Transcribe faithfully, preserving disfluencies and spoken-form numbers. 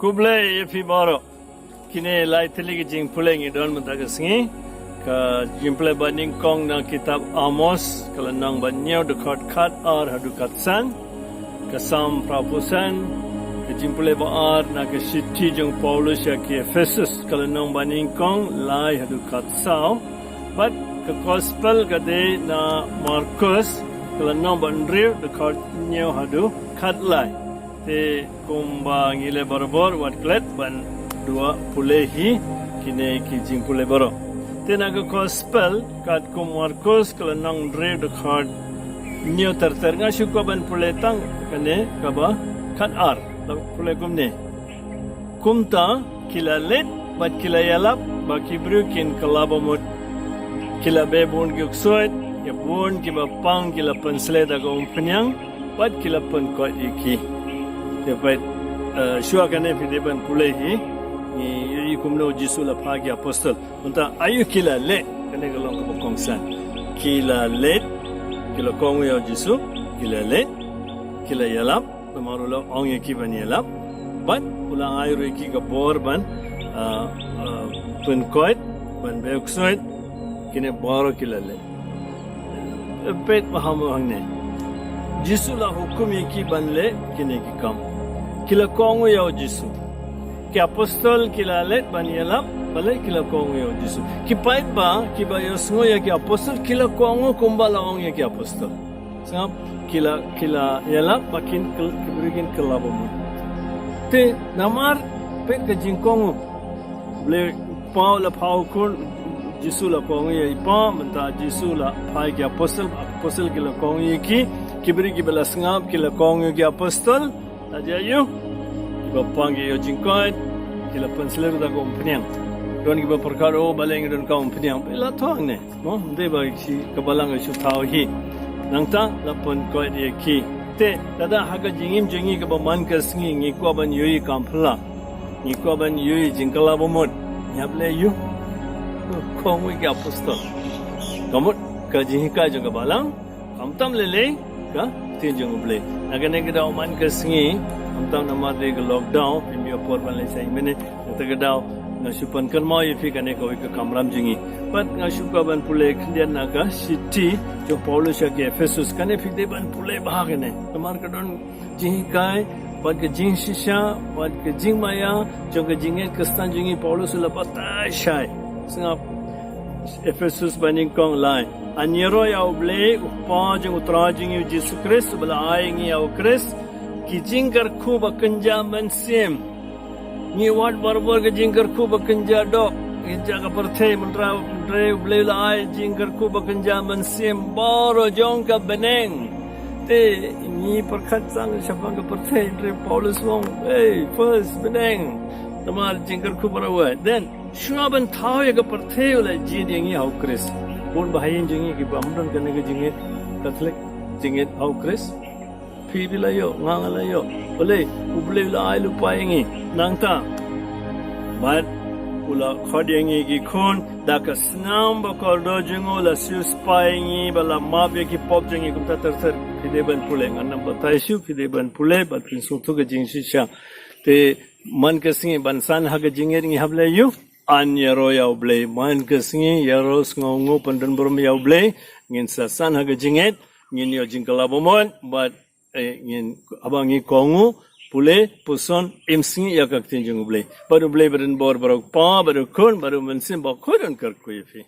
Khublei ïa phi baroh. Kine lai tylli ki jingpule ngi don mynta ka sngi. Ka jingpule ba nyngkong na kitab Amos, ka lynnong ba hynñiew, dkhot khatar haduh khatsan. Ka Salm phra phew san. Ka jingpule ba ar na ka shithi jong u Paulus ïa ki Ephesus, ka lynnong ba nyngkong, lai haduh khatsaw. Bad ka Gospel ka dei na Markus, ka lynnong ba hynriew, dkhot hynñiew haduh khatlai. Te kumba ngi leh barabor, wat klet ban duwai pule hi kine ki jingpule baroh. Te na ka Gospel katkum Markus, ka lynnong hynriew, dkhot hynñiew ter ter, nga shu kwah ban pule tang kane kaba khatar. La pule kumne: Kumta ki la leit bad ki la ïalap ba ki briew kin kylla ba mut. Ki la beh bun ki ksuid, ïa bun kiba pang ki la pynshlei da ka umphniang, bad ki la pynkoit ïa ki. Te peit, eh, shuwa kane phi dei ban pule hi, ngi ïohi kumno u Jisu u la phah ki apostol. Mynta aïu ki la leh, kane ka long kaba kongsan. Ki la leit, ki la kohnguh ïa u Jisu, ki la leit, ki la ïalap, namar u la ong ïa ki ban ïalap. Bad u la ai ruh ïa ki ka bor ban, ah, ah, pynkoit, ban beh u ksuid, kine baroh ki la leh. Peit ba ha mo hangne. Jisu u la hukum ïa ki ban leh kine ki kam. Ki la kohnguh ïa u Jisu. Ki apostol ki la leit ban ïalap, balei? Ki la kohnguh ïa u Jisu. Ki paidbah kiba ïohsngew ïa ki apostol ki la kohnguh kumba la ong ïa ki apostol. Sngap, ki la, ki la ïalap ba kin kyl-, ki briew kin kylla ba mut. Te namar peit ka jingkohnguh. Balei? U Kpa u la phah u Khun, Jisu u la kohnguh ïa i Kpa, mynta Jisu u la phah ïa ki apostol, apostol ki la kohnguh ïa ki, ki briew kiba la sngap ki la kohnguh ïa ki apostol. La jia aïu? Kiba pang ki ïoh jingkoit, ki la pynshlei ruh da ka umphniang. Don kiba pyrkhat, oh, balei ngi donkam umphniang? Balei la thoh hangne? Mo, ym dei ba shi ka balang ka shu thaw hi. Nangta la pynkoit ïa ki. Te lada ha ka jingim jong ngi kaba man ka sngi ngi kwah ban ïohi kam phylla, ngi kwah ban ïohi jingkylla ba mut, ngi hap leh aïu? Kohnguh ïa ki apostol. Ka mut ka jinghikai jong ka balang, khamtam lei lei ka ktien jong U Blei. Na kane ka daw man ka sngi, khamtam namar dei ka lockdown, phim ïoh por ban leit sha i minit. Kata ka daw nga shu pynkynmaw ïa phi, kane kawei ka kamram jong ngi. Bad nga shu kwah ban pule khyndiat na ka shithi jong u Paulus sha ki Ephesus, kane phi dei ban pule bha kane. Namar ka don jinghikai bad ka jingshisha bad ka jingmaïa jong ka jingngeit Khristan jong ngi, u Paulus u la batai shai. Sngap Ephesus ba nyngkong lai. An ïaroh ïa U Blei, u Kpa jong U Trai jong ngi U Jisu Khrist, uba la ai ïa ngi ïa U Khrist ki jingkyrkhu ba kynja mynsiem. Ngi wad barabor ka jingkyrkhu ba kynja doh, kynja ka pyrthei, mynta U Blei, U Blei u la ai jingkyrkhu ba kynja mynsiem baroh jong ka bneng. Te ngi pyrkhat tang shaphang ka pyrthei, hynrei u Paulus u ong, hey, first bneng. Namar jingkyrkhu baroh. Then shuwa ban thaw ïa ka pyrthei u la jied ïa ngi ha U Khrist. Bun ba ha ïing jong ngi kiba ym don kane ka jingngeit Katholik, jingngeit ha U Khrist. Phi phi la ïoh, nga nga la ïoh. Balei? U Blei u la ai lypa ïa ngi. Nangta bad u la khot ïa ngi ki khun da ka snam ba kordor jong u, u la siewspah ïa ngi bad la map ïa ki pop jong ngi. Kumta ter ter phi dei ban pule. Ngan ym batai shuh, phi dei ban pule bad phin sngewthuh ka jingshisha. Te man ka sngi ban san ha ka jingngeit ngi hap leh aïu? An ïaroh ïa U Blei. Man ka sngi ïaroh, sngewnguh, pyndonburom ïa U Blei. Ngin sa san ha ka jingngeit, ngin ïoh jingkylla ba mut bad, eh, ngin, haba ngi kohnguh, pule, puson, im sngi ïa ka ktien jong U Blei. Bad U Blei ba donbor, bad U Kpa, bad U Khun, bad U Mynsiem Bakhuid un kyrkhu ïa phi.